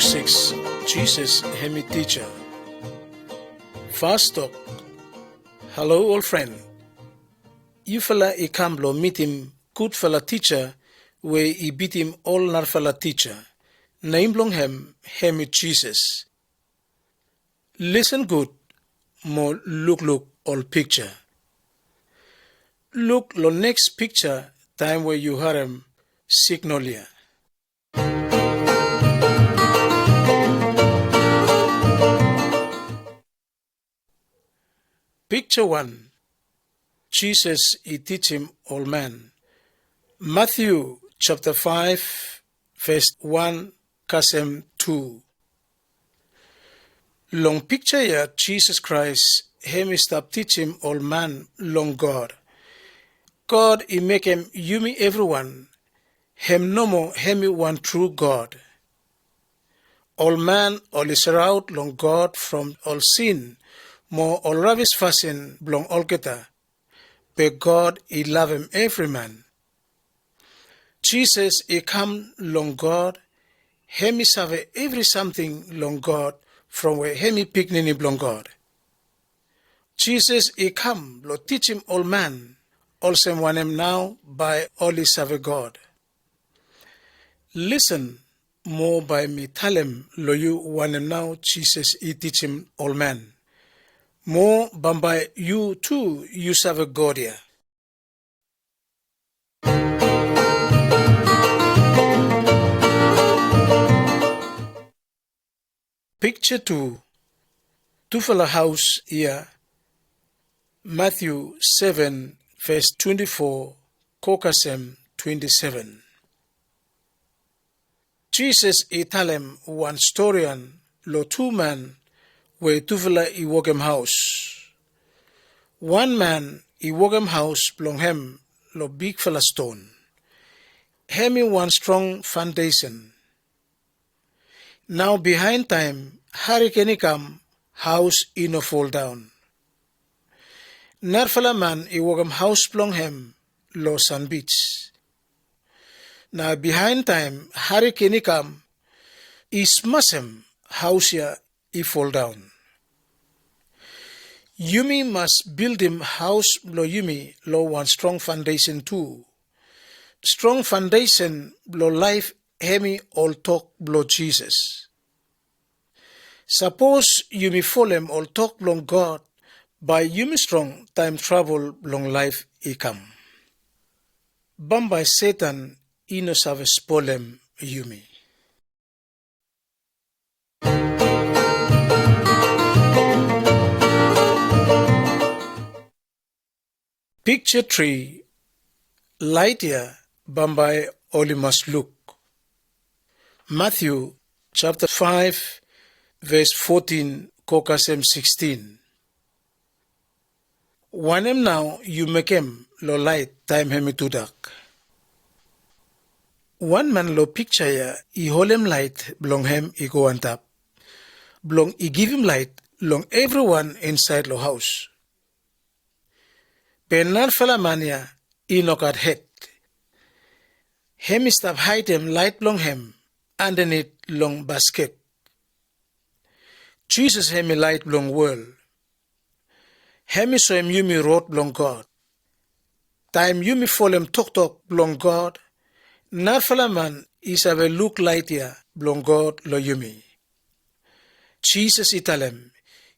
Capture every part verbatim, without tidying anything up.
Siks, Jisas hemi tija. Fas tok. Halo ol fren. Yufala i kam blong mitim gudfala tija we i bitim ol narafala tija. Nem blong hem hemi Jisas. Lisen gud mo lukluk ol pikja. Luk long neks pikja taem we yu harem signal ya. Pikja wan. Jisas i tijim ol man. Matiu japta faef ves wan kasem tu. Long pikja ya Jisas Kraes hem i stap tijim ol man long God. God i mekem yumi evriwan, hem nomo hemi wan tru God. Ol man oli saraon long God from ol sin mo ol rabis fasin blong olgeta. Be God i lavem evri man. Jisas i kam long God, hem i save evri samting long God from we hem i pikinini blong God. Jisas i kam blong tijim ol man olsem wanem nao bae oli save God. Lisen mo bae mi talem long yu wanem nao Jisas i tijim ol man. Mo bambae yu tu yu save God ya. Pikja tu. Tufala haos ya. Matiu seven ves twenti fo go kasem twenti seven. Jisas i talem wan storian long tu man we tufala i wokem haos. Wan man i wokem haos blong hem long bigfala ston. Hem i wan strong faondesen. Nao bihaen taem hariken i kam, haos i no foldaon. Narafala man i wokem haos blong hem long sanbij. Na bihaen taem hariken i kam, i smasem haos ya i foldaon. Yumi mas bildim haos blong yumi long wan strong faondesen tu. Strong faondesen blong laef hemi ol tok blong Jisas. Sapos yumi folem ol tok blong God, bae yumi strong taem trabol blong laef i kam. Bambae Setan i no save spolem yumi. Pikja tri. Laet ya bambae oli mas luk. Matiu japta faef ves fotin go kasem sikstin. Wanem nao yu mekem long laet taem hem i tudak? Wan man long pikja ya i holem laet blong hem i go antap blong i givim laet long evriwan insaed long haos. Be narafala man ya i no gat hed. Hem i stap haedem laet blong hem andanit long basket. Jisas hem i laet blong wol. Hem i soem yumi rod blong God. Taem yumi folem toktok blong God, narafala man i save luk laet ya blong God long yumi. Jisas i talem,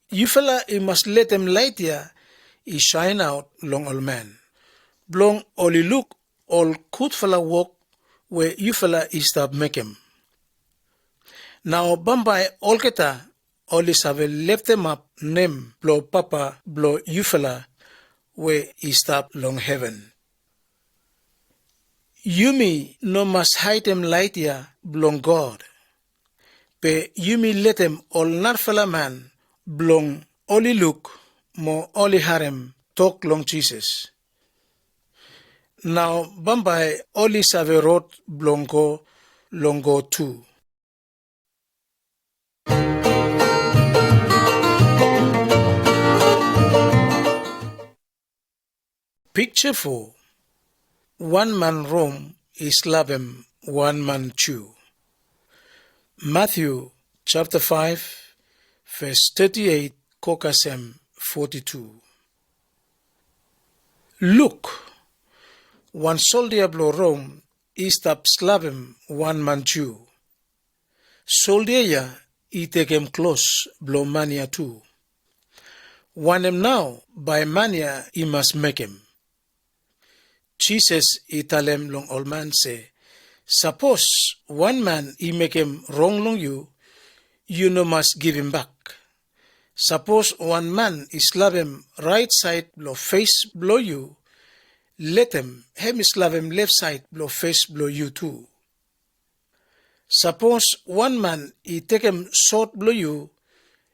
yufala i mas letem laet ya i saenaot long ol man, blong oli luk ol gudfala wok we yufala i stap mekem. Nao bambae olgeta oli save leftemap nem blong Papa blong yufala we i stap long heven. Yumi no mas haedem laet ya blong God, be yumi letem ol narafala man blong oli luk mo oli harem tok long Jisas. Nao bambae oli save rod blong go long God tu. Pikja fo. Wan man Rom i slabem wan man Ju. Matiu Chapter five, verse thirty-eight go kasem forty-two. Luk, wan soldia blong Rom i stap slabem wan man Jiu. Soldia ya i tekem klos blong man ya tu. Wanem nao bae man ya i mas mekem? Jisas i talem long ol man se, sapos wan man i mekem rong long yu, yu no mas givimbak. Sapos wan man i slabem raet saed blong fes blong yu, letem hem i slabem lef saed blong fes blong yu tu. Sapos wan man i tekem sot blong yu,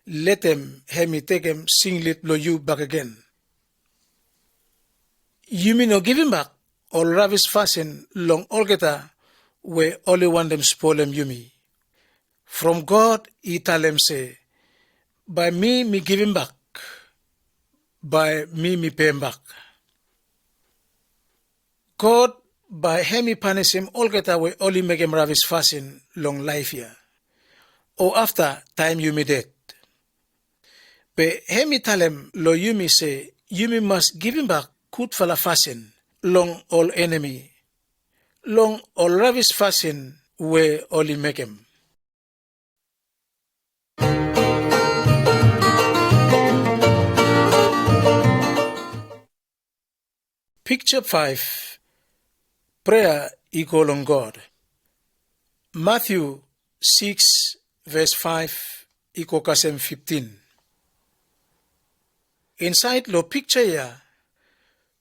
letem hem i tekem singlet blong yu bakegen. Yumi no givimbak ol rabis fasin long olgeta we oli wantem spolem yumi. From God i talem se, bae mi mi givimbak, bae mi mi pembak. God bae hem i panisim olgeta we oli mekem rabis fasin long laef ya, o afta taem yumi ded. Be hem i talem long yumi se yumi mas givimbak gudfala fasin long ol enemi, long ol rabis fasin we oli mekem. Pikja faef. Prea i go long God. Matiu sikis, ves faef i go kasem fiftin. Insaed long pikja ya,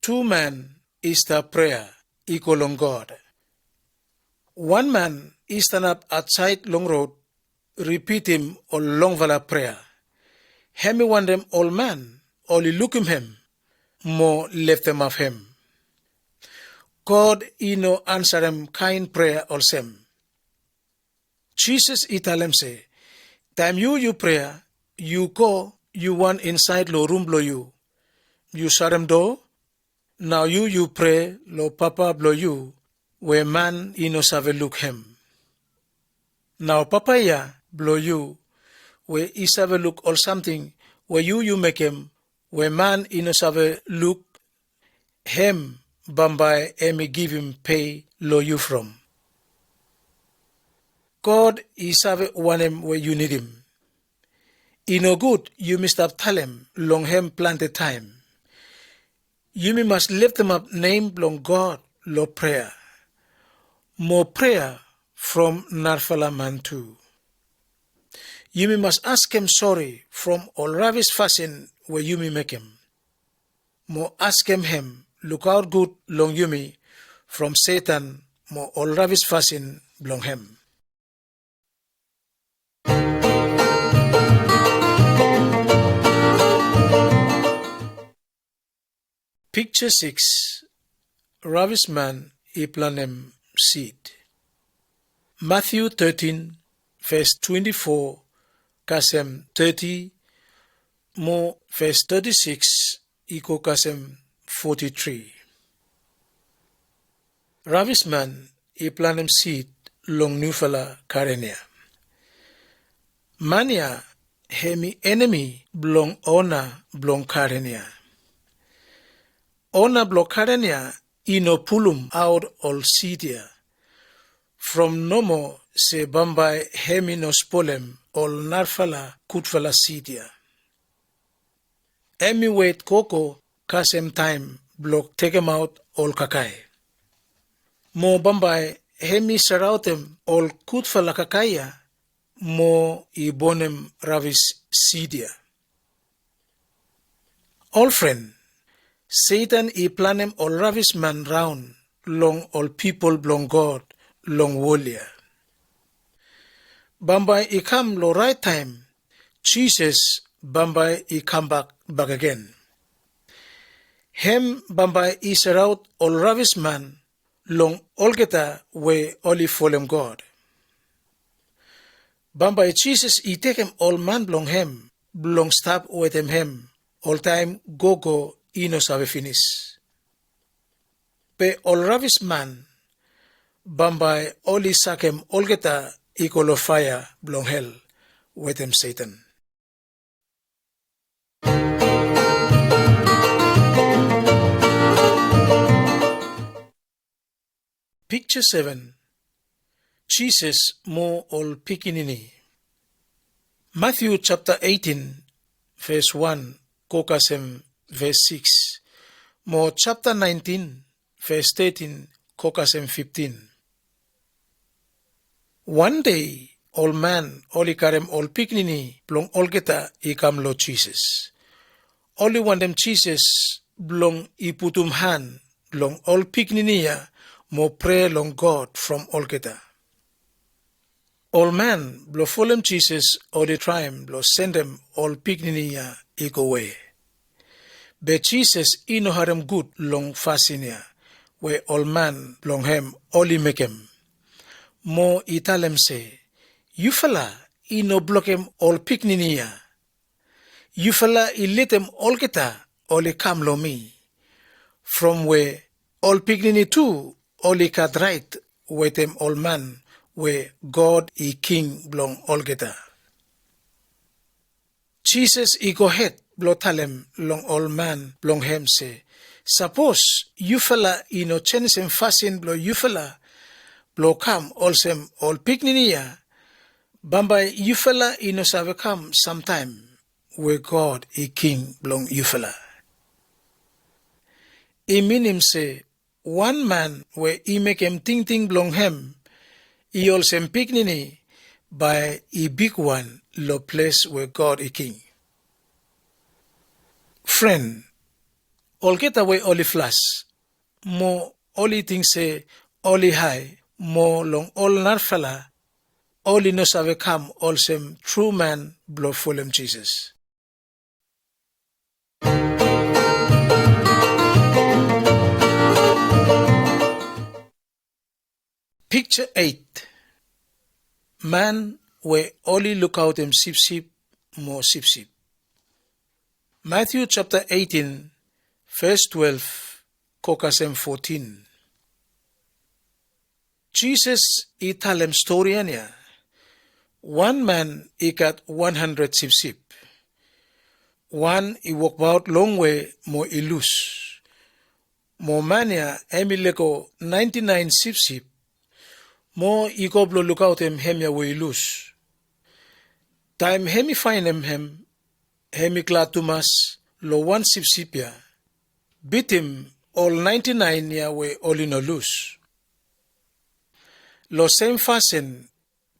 tu man i stap prea i go long God. Wan man i stanap aotsaed long rod ripitim ol longfala prea. Hem i wantem ol man oli lukim hem mo leftemap hem. God i no ansarem kaen prea olsem. Jisas i talem se, taem yu yu prea, yu go yu wan insaed long rum blong yu. Yu sarem doa, nao yu yu prea long Papa blong yu we man i no save luk hem. Nao Papa ya blong yu we i save luk ol samting we yu yu mekem we man i no save luk, hem bambae hem i givim pei long yu from. God i save wanem we yu nidim. I nogud yumi stap talem long hem plante taem. Yumi mas leftemap nem blong God long prea, mo prea from narafala man tu. Yumi mas askem sore from ol rabis fasin we yumi mekem, mo askem hem lukaot gud long yumi from Setan mo ol rabis fasin blong hem. Pikja sikis. Rabis man i planem sid. Matiu tetin, ves twenti fo kasem teti, mo ves teti sikis i go kasem foti tri. Rabis man i planem sid long niufala garen ya. Man ya hem i enemi blong ona blong garen ya. Ona blong garen ya i no pulumaot ol sid ya from nomo se bambae hem i no spolem ol narafala gudfala sid ya. Hem i wet gogo kasem taem blong tekemaot ol kakae. Mo bambae hem i saraotem ol gudfala kakae ya mo i bonem rabis sid ya. Ol fren, Setan i planem ol rabis man raon long ol pipol blong God long wol ya. Bambae i kam long raet taem, Jisas bambae i kambak bakegen. Hem bambae i saraot ol rabis man long olgeta we oli folem God. Bambae Jisas i tekem ol man blong hem blong stap wetem hem oltaem gogo i no save finis. Be ol rabis man bambae oli sakem olgeta i go long faea blong hel, wetem Setan. Piksa seven. Jisas mo ol pikinini. Matiu japta eitin, ves wan go kasem ves sikis, mo japta naentin, ves tetin go kasem fiftin. Wan dei ol man oli karem ol pikinini blong olgeta i kam long Jisas. Oli wantem Jisas blong i putum han long ol pikinini ya mo prea long God from olgeta. Ol man blong folem Jisas oli traem blong sendem ol pikinini ya i gowe. Be Jisas i no harem gud long fasin ya we ol man blong hem oli mekem, mo i talem se, "Yufala i no blokem ol pikinini ya. Yufala i letem olgeta oli kam long mi, from we ol pikinini tu oli gat raet wetem ol man we God i King blong olgeta." Jisas i gohed blong talem long ol man blong hem se, "Sapos yufala i no jenisim fasin blong yufala blong kam olsem ol pikinini ya, bambae yufala i no save kam samtaem we God i King blong yufala." I minim se wan man we i mekem tingting blong hem i olsem pikinini bae i bigwan long ples we God i King. Fren, olgeta we oli flas mo oli ting se oli hae mo long ol narafala, oli no save kam olsem tru man blong folem Jisas. Piksa eit. Man we oli lukaotem sipsip mo sipsip. Matiu japta eitin, ves twelef go kasem fotin. Jisas i talem stori ya. Wan man i gat wan handred sipsip. Wan i wokbaot longwe mo i lus. Mo man ya hem i lego naenti naen sipsip mo i go blong lukaotem hemia we i lus. Taem hem i faenem hem, hem i glad tumas long wan sipsip ya bitim ol naenti naen ya we oli no lus. Long sem fasin,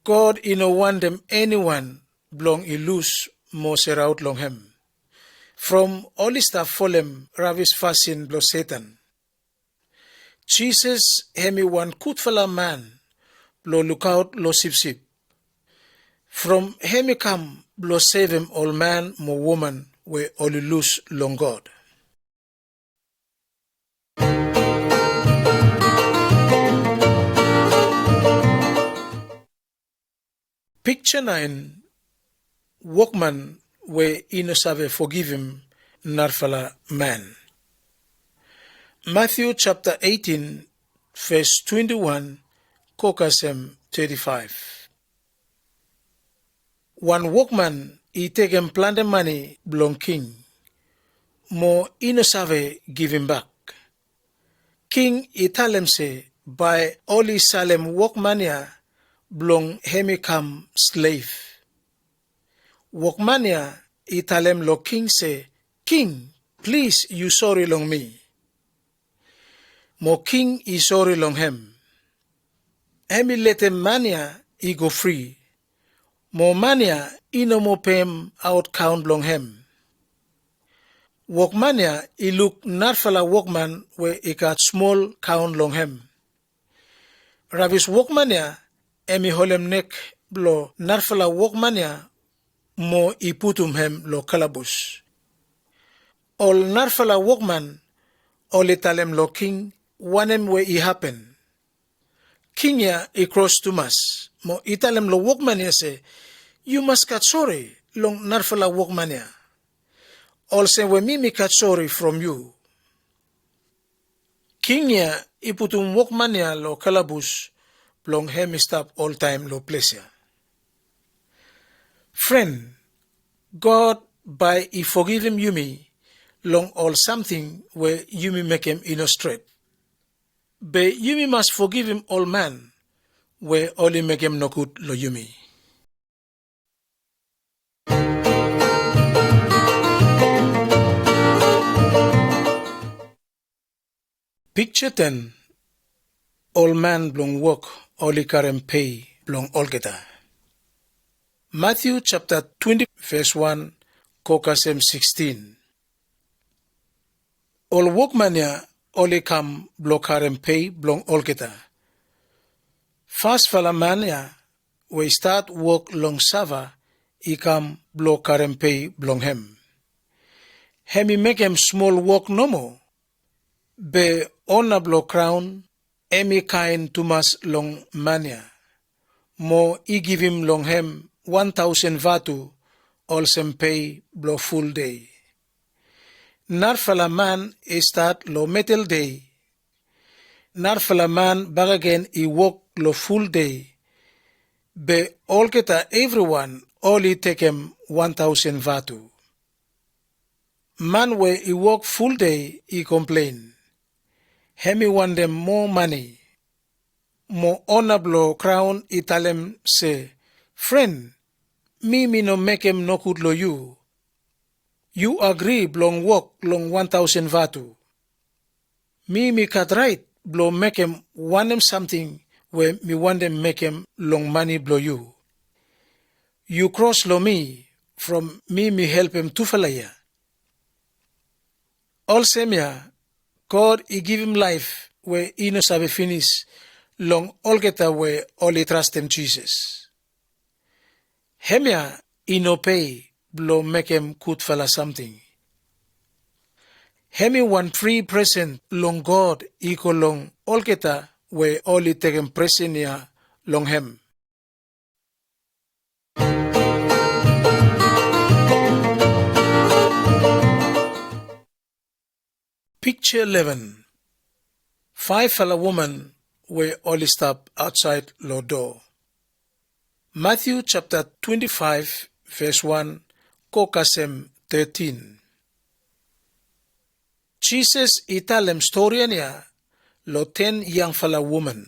God i no wantem eniwan blong i lus mo seraot long hem, from oli stap folem rabis fasin blong Setan. Jisas hem i wan gudfala man blong lukaot long sipsip, from hem i kam blong sevem ol man mo woman we oli lus long God. Piksa naen. Wokman we i no save fogivim narafala man. Matiu japta eitin, ves twenti wan go kasem teti faef. Wan wokman i tekem plante mane blong king, mo i no save givimbak. King i talem se bae oli salem wokman ya blong hem i kam slev. Wokman ya i talem long king se, "King, plis yu sore long mi." Mo king i sore long hem. Hem i letem man ya i go fri. Mo man ya i no moa pemaot kaon blong hem. Wokman ya i luk narafala wokman we i gat smol kaon long hem. Rabis wokman ya hem i holem nek blong narafala wokman ya mo i putum hem long kalabus. Ol narafala wokman oli talem long king wanem we i hapen. King ya i kros tumas mo i talem long wokman ya se, "Yu mas gat sore long narafala wokman ya, olsem we mi mi gat sore from yu." King ya i putum wokman ya long kalabus blong hem i stap oltaem long ples ya. Fren, God bae i fogivim yumi long ol samting we yumi mekem i no stret. Be yumi mas fogivim ol man we oli mekem nogud long yumi. Piksa ten. Ol man blong wok oli karem pei blong olgeta. Matiu japta twenti ves wan go kasem sikstin. Ol wokman ya oli kam blong karem pei blong olgeta. Fasfala man ya we i stat wok long sava i kam blong karem pei blong hem. Hem i mekem smol wok nomo. Be ona blong graon hem i kaen tumas long man ya, mo i givim long hem wan taosen vatu olsem pei blong ful dei. Narafala man i stat long medel dei. Narafala man bakegen i wok long ful dei. Be olgeta evriwan oli tekem wan taosen vatu. Man we i wok ful dei i komplen. Hem i wantem moa mane. Mo ona blong graon i talem se, "Fren, mi mi no mekem nogud long yu. Yu agri blong wok long wan taosen vatu. Mi mi gat raet blong mekem wanem samting we mi wantem mekem long mane blong yu. Yu kros long mi from mi mi helpem tufala ya." Olsem ya God i givim laef we i no save finis long olgeta we oli trastem Jisas. Hemia i no pei blong mekem gudfala samting. Hemi wan fri presen long God i go long olgeta we oli tekem presen ya long hem. Piksa leven. Faefala woman we oli stap aotsaed long doa. Matiu japta twenti faef ves wan go kasem tetin. Jisas i talem storian ya long ten yangfala woman.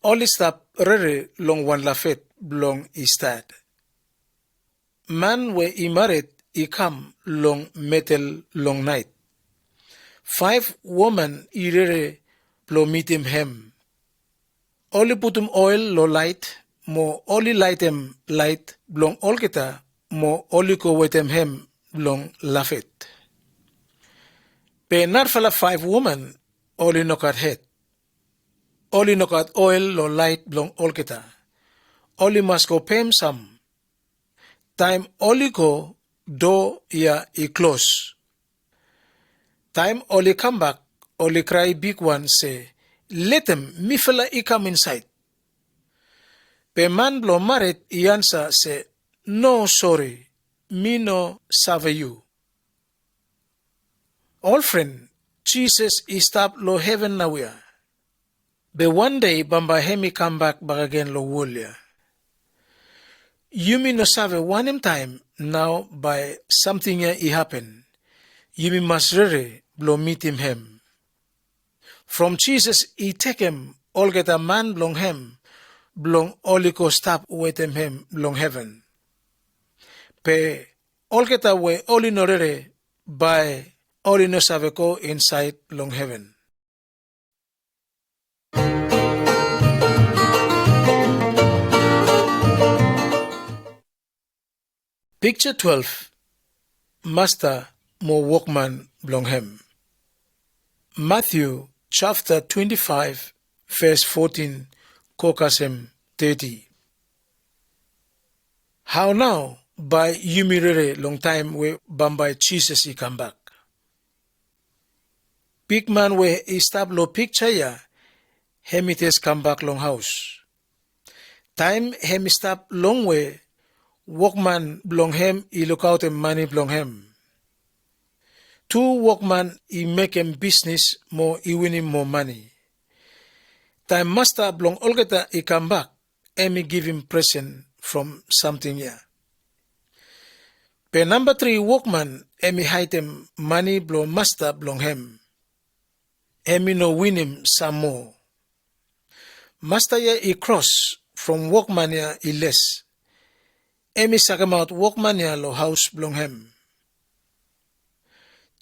Oli stap rere long wan lafet blong i stat. Man we i mared i kam long medel long naet. Faef woman i rere blong mitim hem. Oli putum oel long laet mo oli laetem laet blong olgeta mo oli go wetem hem long lafet. Be narafala faef woman oli no gat hed. Oli no gat oel long laet blong olgeta. Oli mas go pem sam. Taem oli go, doa ya i klos. Taem oli kambak, oli krae bigwan se, "Letem mifala i kam insaed." Be man blong mared i ansa se, "No, sori, mi no save yu." Ol fren, Jisas i stap long heven naoia. Be wan dei bambae hem i kambak bakegen long wol ya. Yumi no save wanem taem nao bae samting ya i hapen. Yumi mas rere blong mitim hem. From Jisas i tekem olgeta man blong hem blong oli go stap wetem hem long heven. Be olgeta we oli no rere, bae oli no save go insaed long heven. Piksa twelef. Masta mo wokman blong hem. Matiu japta twenti faef ves fotin go kasem teti. Hao nao bae yumi rere long taem we bambae Jisas i kambak? Bigman we i stap long piksa ya, hem i jes kambak long haos. Taem hem i stap longwe, wokman blong hem i lukaotem mane blong hem. Tu wokman i mekem bisnis mo i winim moa mane. Taem masta blong olgeta i kambak, hem i givim presen from samting ya. Be namba tri wokman hem i haedem mane blong masta blong hem. Hem i no winim sam moa. Masta ya i kros from wokman ya i les. Hem i sakemaot wokman ya long haos blong hem.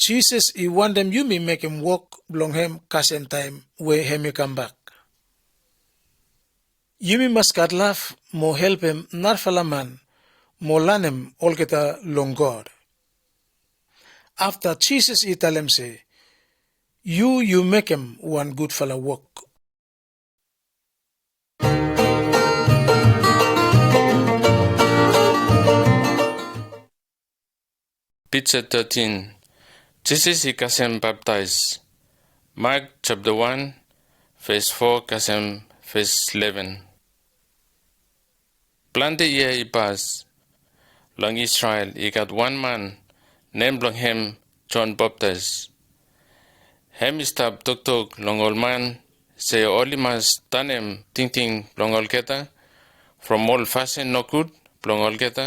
Jisas i wantem yumi mekem wok blong hem kasem taem we hem i kambak. Yumi mas gat lav mo helpem narafala man mo lanem olgeta long God. Afta Jisas i talem se, yu yu mekem wan gudfala wok. Pija tetin. Jisas i kasem baptaes. Mak japta wan, ves fo kasem ves leven. Plante yia i pas, long Isrel i gat wan man, nem blong hem Jon Baptaes. Hem i stap toktok long ol man se oli mas tanem tingting blong olgeta from ol fasin nogud blong olgeta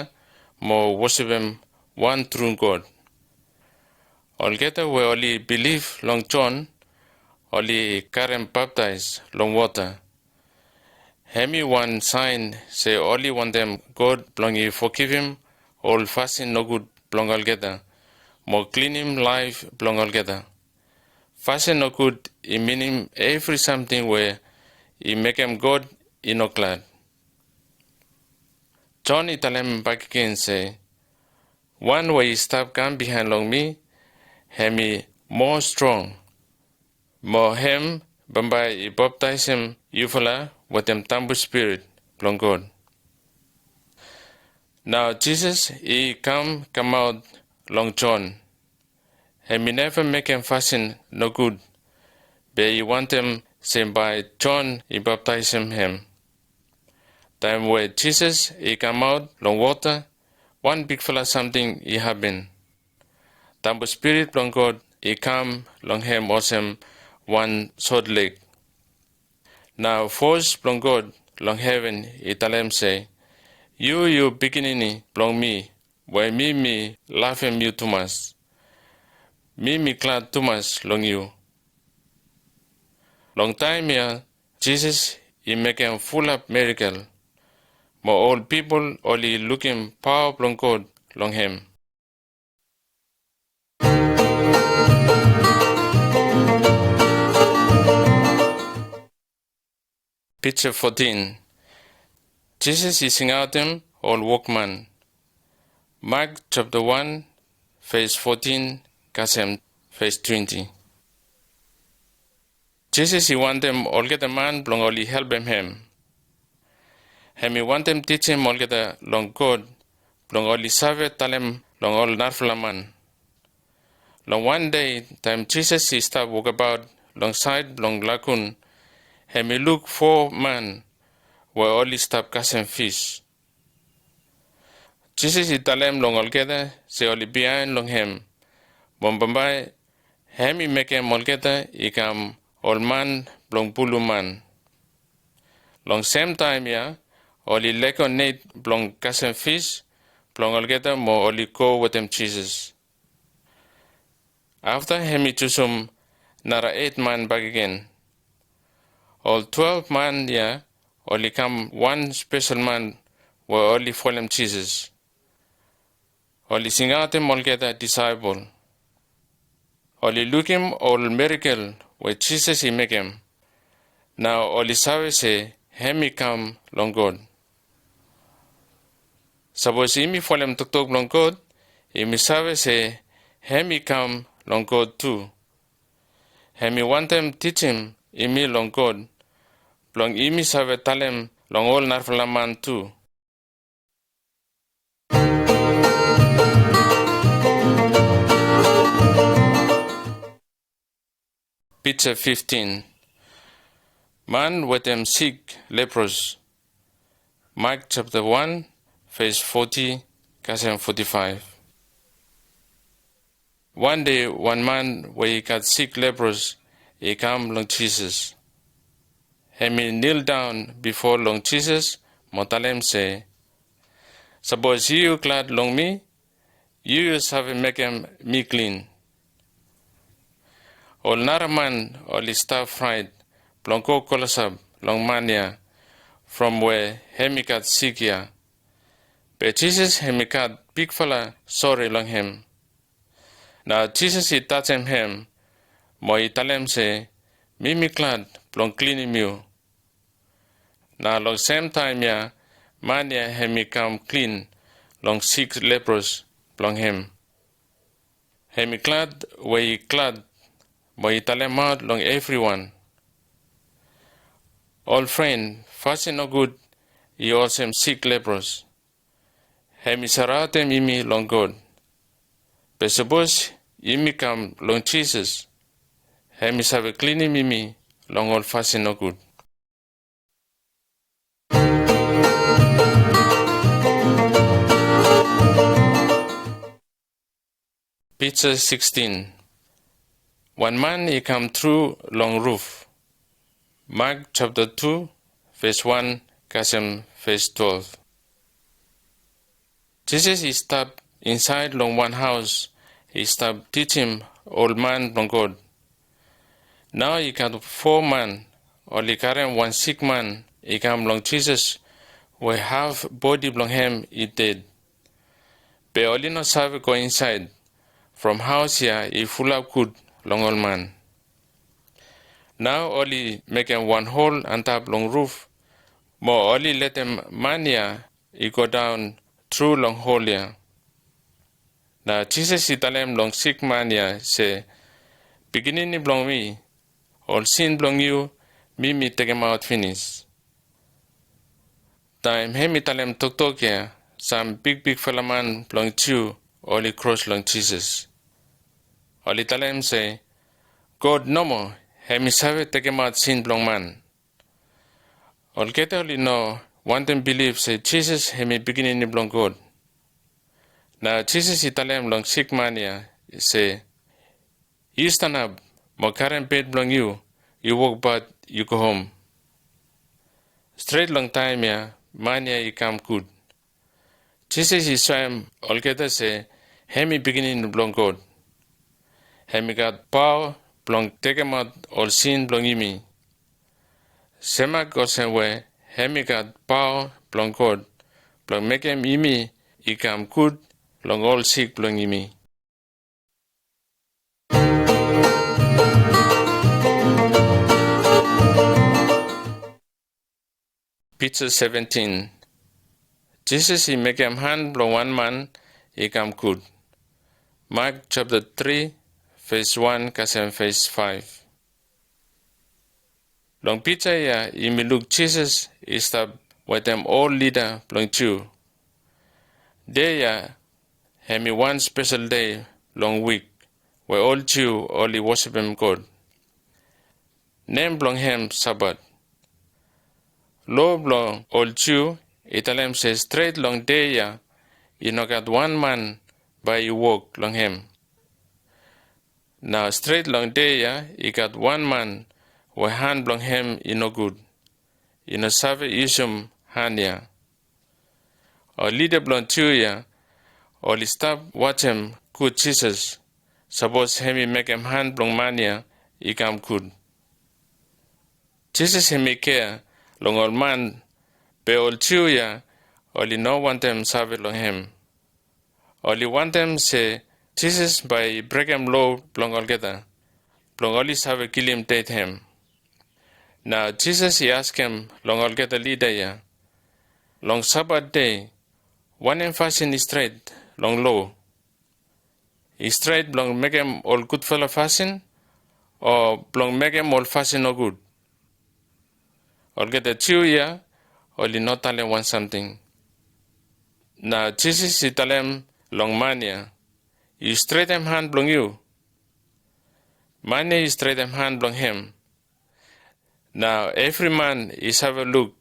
mo wosipim wan tru God. Olgeta we oli bilif long Jon oli karem baptaes long wota. Hem i wan saen se oli wantem God blong i fogivim ol fasin nogud blong olgeta mo klinim laef blong olgeta. Fasin nogud i minim evri samting we i mekem God i no glad. Jon i talem bakegen se, wan we i stap kam bihaen long mi, hem i moa strong. Mo hem bambae i baptaesim yufala wetem tambu spirit blong God. Nao Jisas i kam kamaot long Jon. Hem i neva mekem fasin nogud, be i wantem se bae Jon i baptaesim hem. Taem we Jisas i kamaot long wota, wan bigfala samting i hapen. Tambu Spirit blong God i kam long hem olsem wan sot leg. Nao vos blong God long heven i talem se, yu yu pikinini blong mi, we mi mi lavem yu tumas. Mi mi glad tumas long yu. Long taem ya Jisas i mekem fulap mirakel, mo ol pipol oli lukim paoa blong God long hem. Pija fotin. Jisas i singaotem ol wokman. Mak japta wan, ves fotin kasem ves twenti. Jisas i wantem olgeta man blong oli helpem hem. Hem i wantem tijim olgeta long God blong oli save talem long ol narafala man. Long wan dei taem Jisas i stap wokabaot long saed blong lagun, hem i luk fo man we oli stap kasem fis. Jisas i talem long olgeta se oli biaen long hem, mo bambae hem i mekem olgeta i kam ol man blong pulum man. Long sem taem ya oli lego net blong kasem fis blong olgeta mo oli go wetem Jisas. Afta hem i jusum nara eit man bakegen. Ol twelef man ya oli kam wan spesel man we oli folem Jisas. Oli singaotem olgeta disaepol. Oli lukim ol mirakel we Jisas i mekem. Nao oli save se hem i kam long God. Sapos yumi folem toktok blong God, yumi save se hem i kam long God tu. Hem i wantem tijim yumi long God, blong yumi save talem long ol narafala man tu. Pija fiftin. Man wetem sik lepros. Mak japta wan, ves foti kasem foti faef. Wan dei wan man we i gat sik lepros i kam long Jisas. Hem i nildaon bifo long Jisas mo talem se, sapos yu yu glad long mi, yu yu save mekem mi klin. Ol nara man oli stap fraet blong go klosap long man ya from we hem i gat sik ya. Be Jisas hem i gat bigfala sore long hem. Nao Jisas i tajem hem mo i talem se, mi mi glad blong klinim yu. Nao long semtaem ya man ya hem i kam klin long sik lepros blong hem. Hem i glad we i glad mo i talemaot long evriwan. Ol fren, fasin nogud i olsem sik lepros. Hem i saraotem yumi long God. Be sapos yumi kam long Jisas, hem i save klinim yumi long ol fasin nogud. Pija sikstin. Wan man i kam tru long ruf. Mak japta tu, ves wan kasem ves twelef. Jisas i stap insaed long wan haos, i stap tijim ol man blong God. Nao i gat fo man oli karem wan sikman i kam long Jisas we haf bodi blong hem i ded. Be oli no save go insaed from haos ya i fulap gud long ol man. Nao oli mekem wan hol antap long ruf mo oli letem man ya i godaon tru long hol ya. Nao Jisas i talem long sikman ya se, pikinini blong mi, ol sin blong yu mi mi tekemaot finis. Taem hem i talem toktok ya, sam bigbigfala man blong Jiu oli kros long Jisas. Oli talem se, God nomo hem i save tekemaot sin blong man. Olgeta oli no wantem bilif se Jisas hem i pikinini blong God. Nao Jisas i talem long sikman ya se, yu stanap mo karem bed blong yu, yu wokbaot yu go hom. Stret long taem ya man ya i kam gud. Jisas i soem olgeta se hem i pikinini blong God. Hem i gat paoa blong tekemaot ol sin blong yumi. Semak olsem we hem i gat paoa blong God blong mekem yumi i kam gud long ol sik blong yumi. Pija seventin. Jisas i mekem han blong wan man i kam gud. Mak japta tri, ves wan kasem ves faef. Long pija ya yumi luk Jisas i stap wetem ol lida blong Jiu. Dei ya hem i wan spesel dei long wik we ol Jiu oli wosipim God. Nem blong hem Sabat. Loa blong ol Jiu i talem se stret long dei ya i no gat wan man bae i wok long hem. Nao stret long dei ya i gat wan man we han blong hem i nogud, i no save yusum han ya. Ol lida blong Jiu ya oli stap wajem gud Jisas, sapos hem i mekem han blong man ya i kam gud. Jisas hem i kea long ol man, be ol Jiu ya oli no wantem save long hem. Oli wantem se Jisas bae i brekem loa blong olgeta blong oli save kilim ded hem. Nao Jisas i askem long olgeta lida ya, long Sabat dei wanem fasin i stret long loa? I stret blong mekem ol gudfala fasin o blong mekem ol fasin nogud? Olgeta Jiu ya oli no talem wan samting. Nao Jisas i talem long man ya, yu stretem han blong yu. Man ya i stretem han blong hem. Nao evri man i save luk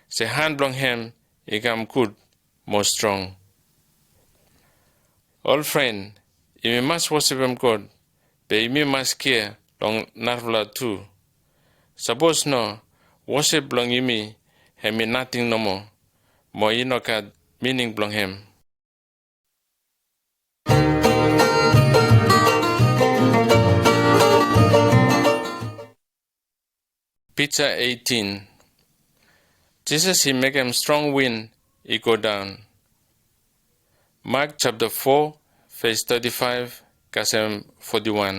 se han blong hem i kam gud mo strong. Ol fren, yumi mas wosipim God, be yumi mas kea long narafala tu. Sapos no, wosip blong yumi hem i nating nomo, mo i no gat mining blong hem. Pija eitin. Jisas i mekem strong win i go daon. Mak japta fo, ves teti faev kasem foti wan.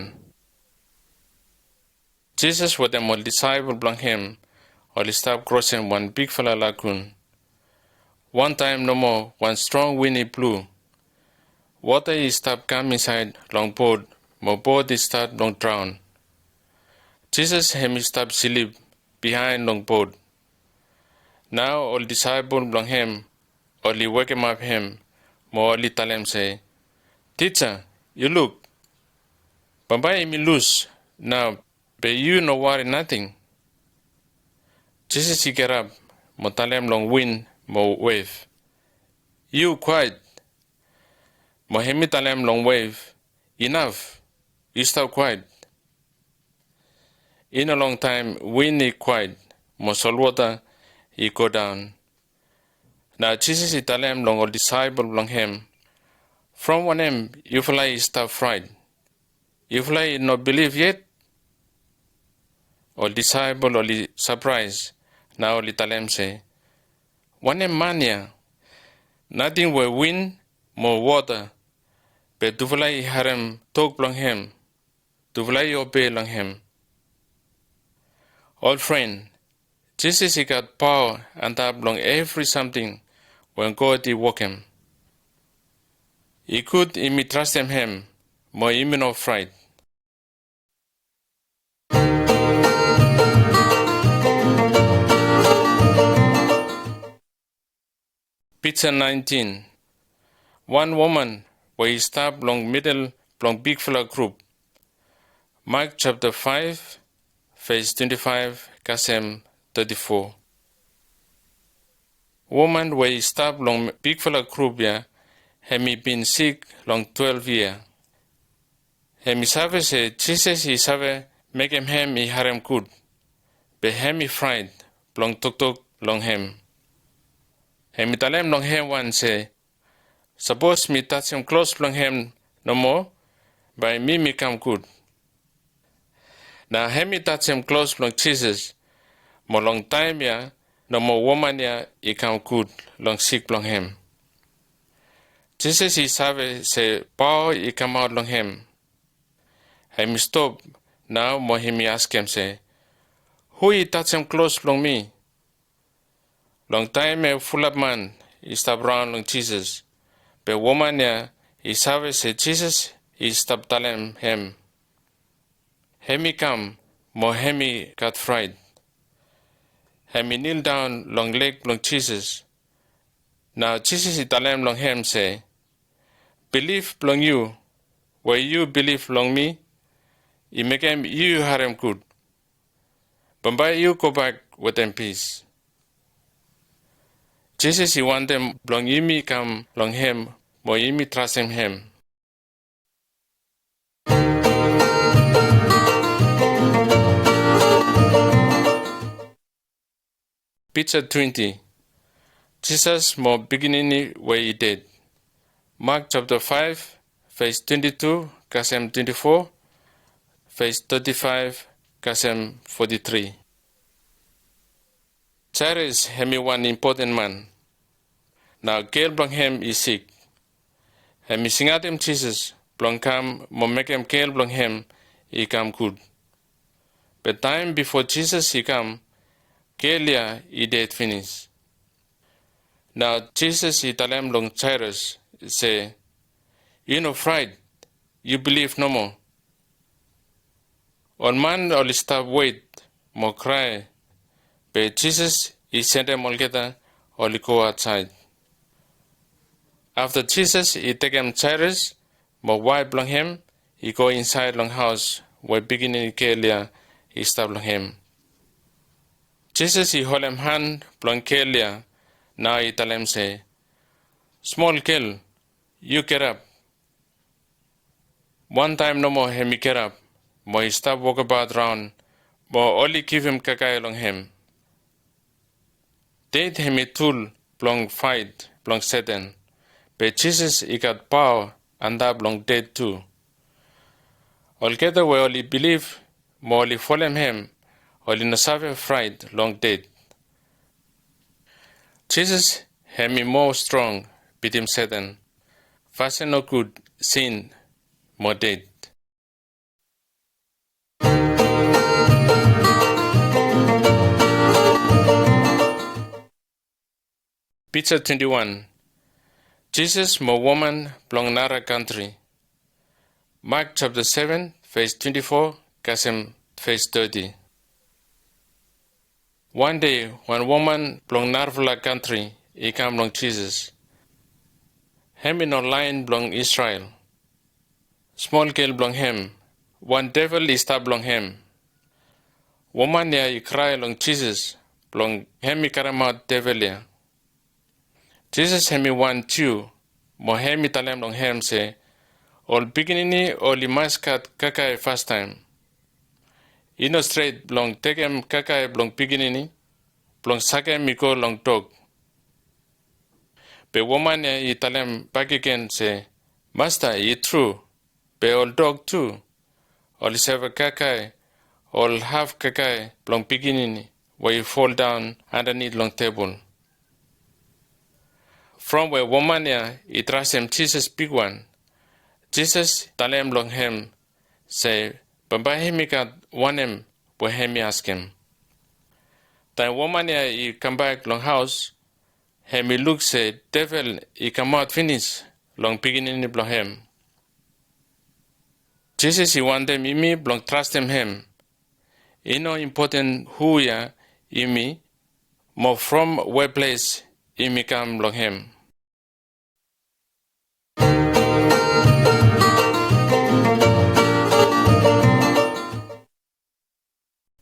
Jisas wetem ol disaepol blong hem oli stap krosem wan bigfala lagun. Wantaem nomo wan strong win i blu. Wota i stap kam insaed long bot mo bot i stat blong draon. Jisas hem i stap slip biaen long bot. Nao ol disaepol blong hem oli wekemap hem mo oli talem se, "Tija, yu luk, bambae yumi lus nao, be yu no wari nating." Jisas i gerap mo talem long win mo wev, "Yu kwaet." Mo hem i talem long wev, "Inaf, yu stap kwaet." I no longtaem win i kwaet mo solwota i godaon. Nao Jisas i talem long ol disaepol blong hem, "From wanem yufala i stap fraet? Yufala i no bilif yet?" Ol disaepol oli sapraes, nao oli talem se, "Wanem man ya? Nating we win mo wota, be tufala i harem tok blong hem, tufala i obei long hem." Ol fren, Jisas i gat paoa antap long evri samting we God i wokem. I gud yumi trastem hem mo yumi no fraet. Pija naentin. Wan woman we i stap long midel blong bigfala grup. Mak japta faev, ves twenti faev kasem teti fo. Woman we i stap long bigfala grup ya, hem i bin sik long twelef yia. Hem i save se Jisas i save mekem hem i harem gud, be hem i fraet blong toktok long hem. Hem i talem long hem wan se, "Sapos mi tajem klos blong hem nomo, bae mi mi kam gud." Nao hem i tajem klos blong Jisas, mo long taem ya nomo woman ya i kam gud long sik blong hem. Jisas i save se paoa i kamaot long hem. Hem i stop nao mo hem i askem se, "Hu i tajem klos blong mi?" Long taem ya fulap man i stap raon long Jisas, be woman ya i save se Jisas i stap talem hem. Hem i kam mo hem i gat fraet. Hem i nildaon long leg blong Jisas. Nao Jisas i talem long hem se, "Bilif blong yu, we yu bilif long mi, i mekem yu harem gud. Bambae yu gobak wetem pis." Jisas i wantem blong yumi kam long hem mo yumi trastem hem. Pija twenti. Jisas mo pikinini we i ded. Mak japta faev, ves twenti tu kasem twenti fo, ves teti faev kasem foti tri. Jairus hem i wan impoten man. Nao gel blong hem i sik. Hem i singatem Jisas blong kam mo mekem gel blong hem i kam gud. Be taem bifo Jisas i kam, gel ya i ded finis. Nao Jisas i talem long Jairus se, "Yu no fraet, yu bilif nomo." Ol man oli stap wet mo krae, be Jisas i sendem olgeta oli go aotsaed. Afta Jisas i tekem Jairus mo waef blong hem i go insaed long haos we pikinini gel ya i stap long hem. Jisas i holem han blong gel ya, nao i talem se, "Smol gel, yu gerap." Wantaem nomo hem i gerap mo i stap wokabaot raon, mo oli givim kakae long hem. Ded hem i tul blong faet blong Seten, be Jisas i gat paoa antap long ded tu. Olgeta we oli bilif mo oli folem hem, oli no save fraet long ded. Jisas hem i moa strong bitim Setan, fasin nogud, sin mo ded. Pija twenti wan. Jisas mo woman blong nara kantri. Mak japta seven, ves twenti fo kasem ves teti. Wan dei wan woman blong narafala kantri i kam long Jisas. Hem i no laen blong Isrel. Smol gel blong hem, wan devel i stap long hem. Woman ya i krae long Jisas blong hem i karemaot devel ya. Jisas hem i wan Jiu, mo hem i talem long hem se, ol pikinini oli mas gat kakae fastaem. I no stret blong tekem kakae blong pikinini blong sakem i go long dog. Be woman ya i talem bakegen se, Masta, i tru, be ol dog tu oli save kakae ol haf kakae blong pikinini we i foldaon andanit long tebol. From we woman ya i trastem Jisas bigwan, Jisas talem long hem se bambae hem i gat wanem we hem i askem. Taem woman ya i kambak long haos, hem i luk se devel i kamaot finis long pikinini blong hem. Jisas i wantem yumi blong trastem hem. I no impoten hu ya yumi mo from we ples yumi kam long hem.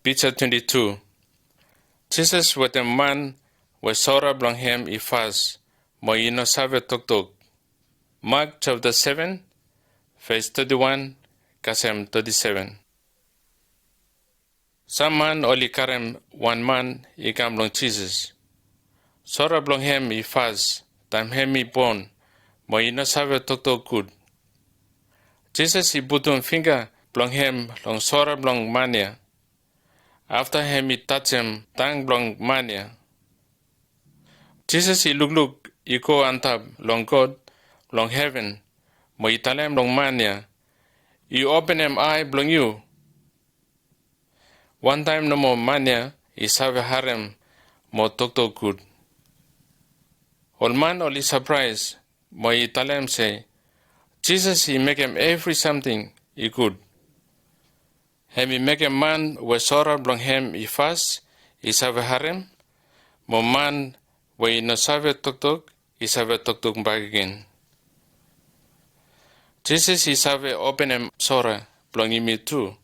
Pija twenti tu. Jisas wetem man we sora blong hem i fas mo i no save toktok. Mak japta seven, ves teti wan kasem teti seven. Sam man oli karem wan man i kam long Jisas. Sora blong hem i fas taem hem i bon mo i no save toktok gud. Jisas i putum fingga blong hem long sora blong man ya. Afta hem i tajem tang blong man ya. Jisas i lukluk i go antap long God long heven mo i talem long man ya, yu openem ae blong yu. Wantaem nomo man ya i save harem mo toktok gud. Ol man oli sapraes mo i talem se, Jisas i mekem evri samting i gud. Hem i mekem man we sora blong hem i fas i save harem, mo man we i no save toktok i save toktok bakegen. Jisas i save openem sora blong yumi tu,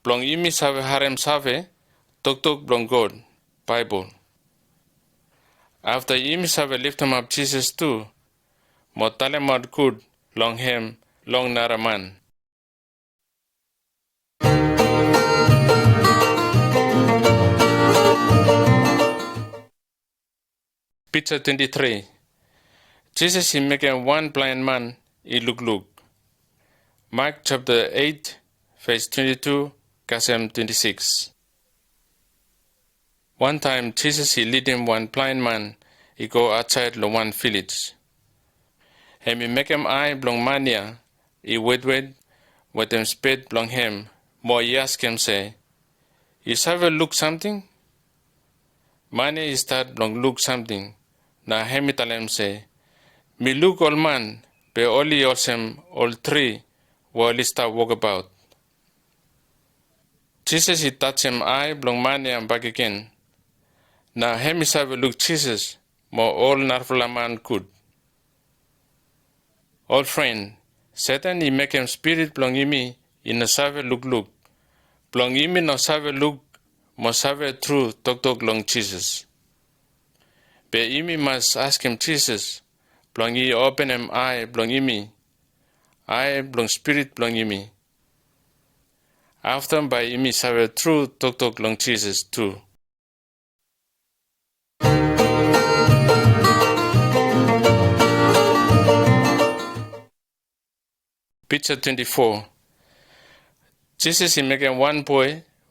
blong yumi save harem save toktok blong God, Baebol. Afta yumi save leftemap Jisas tu mo talemaot gud long hem long nara man. Pija twenti tri. Jisas i mekem wan blaen man i lukluk. Mak japta eit, ves twenti tu kasem twenti sikis. Wantaem Jisas i lidim wan blaen man i go aotsaed long wan vilej. Hem i mekem ae blong man ya i wetwet wetem spet blong hem mo i askem se, yu save luk samting? Man ya i stat blong luk samting, nao hem i talem se, mi luk ol man, be oli olsem ol tri we oli stap wokabaot. Jisas i tajem ae blong man ya bakegen. Nao hem i save luk Jisas mo ol narafala man gud. Ol fren, Setan i mekem spirit blong yumi i no save lukluk, blong yumi no save luk mo save tru toktok long Jisas. Be yumi mas askem Jisas blong i openem ae blong yumi, ae blong spirit blong yumi. Afta bae yumi save tru toktok long Jisas tu. Pija twenti fo. Jisas i mekem wan boe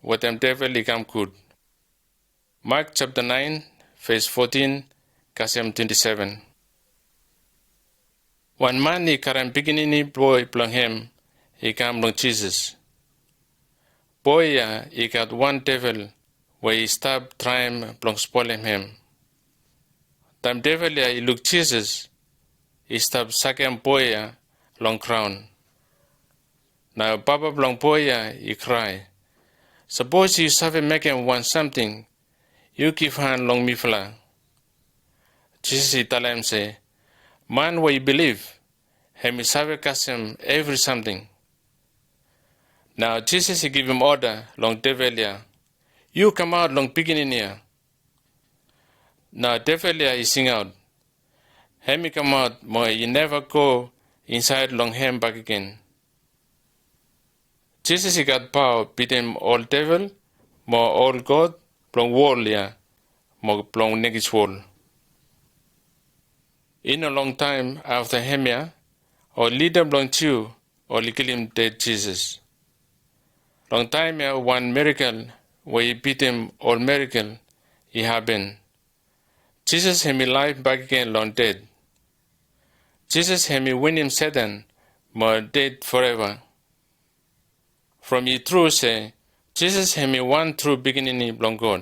wetem devel i kam gud. Mak japta naen, ves fotin kasem twenti seven. Wan man i karem pikinini boe blong hem i kam long Jisas. Boe ya i gat wan devel we i stap traem blong spolem hem. Taem devel ya i luk Jisas i stap sakem boe ya long graon. Nao papa blong boe ya i krae, "Sapos yu save mekem wan samting, yu givhan long mifala." Jisas i talem se, "Man we i bilif, hem i save kasem evri samting." Nao Jisas i givim oda long devel ya, "Yu kamaot long pikinini ya." Nao devel ya i singaot. Hem i kamaot mo i neva go insaed long hem bakegen. Jisas i gat paoa bitim ol devel mo ol god blong wol ya mo blong nekis wol. I no longtaem afta hemia, ol lida blong Jiu oli kilim ded Jisas. Long taem ya wan mirakel we i bitim ol mirakel i hapen. Jisas hem i laef bakegen long ded. Jisas hem i winim Setan mo ded foreva. From i tru se Jisas hem i wan tru pikinini blong God.